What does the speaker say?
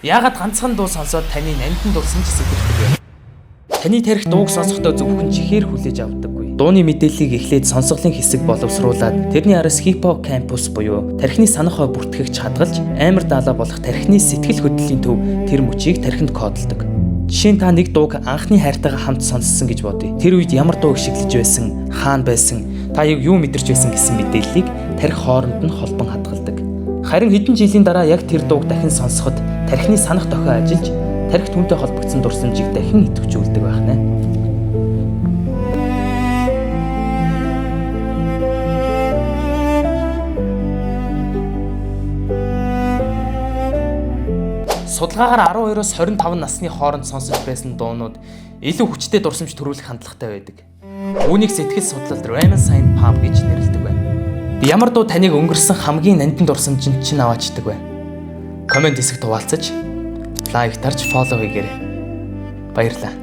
Яагаад ганцхан дуу сонсоод таны нандин дурсамж сэтэрдэг вэ? Таны тарих дууг сонсохдоо зөвхөн чихээр хүлээж авдаггүй. Дууны мэдээллийг эхлээд сонсголын хэсэг боловсруулад тэрний араас хиппокампус буюу тархины санах ой бүртгэгч хадгалж амар даалаа болох тархины сэтгэл хөдлөлийн төв тэр мөчийг тархинд кодолдог. Жишээ нь та нэг дууг анхны хайртайгаа хамт сонссон гэж бодъё. Тэр үед ямар дууг шиглэж байсан, хаана байсан, та яг юу мэдэрч байсан гэсэн мэдээллийг тархи хооронд нь холбон хадгалдаг. Харин хэдэн жилийн дараа яг тэр дууг дахин сонсоход тархины санах дохио ажиллаж тархи түүнтэй холбогдсон дурсамжийг дахин идэвхжүүлдэг байх нэ. Судалгаагаар 12-оос 25 насны хооронд сонсож байсан дуунууд илүү хүчтэй дурсамж төрүүлэх хандлагатай байдаг. Үүнийг сэтгэл судлалд Reminiscent Pump гэж нэрлэдэг байна. Ямар дуу таныг өнгөрсөн хамгийн нандин дурсамжинд чинь аваачдаг вэ? Коммент хэсэгт хуваалцаж, лайк дарж, follow хийгээрэй. Баярлалаа.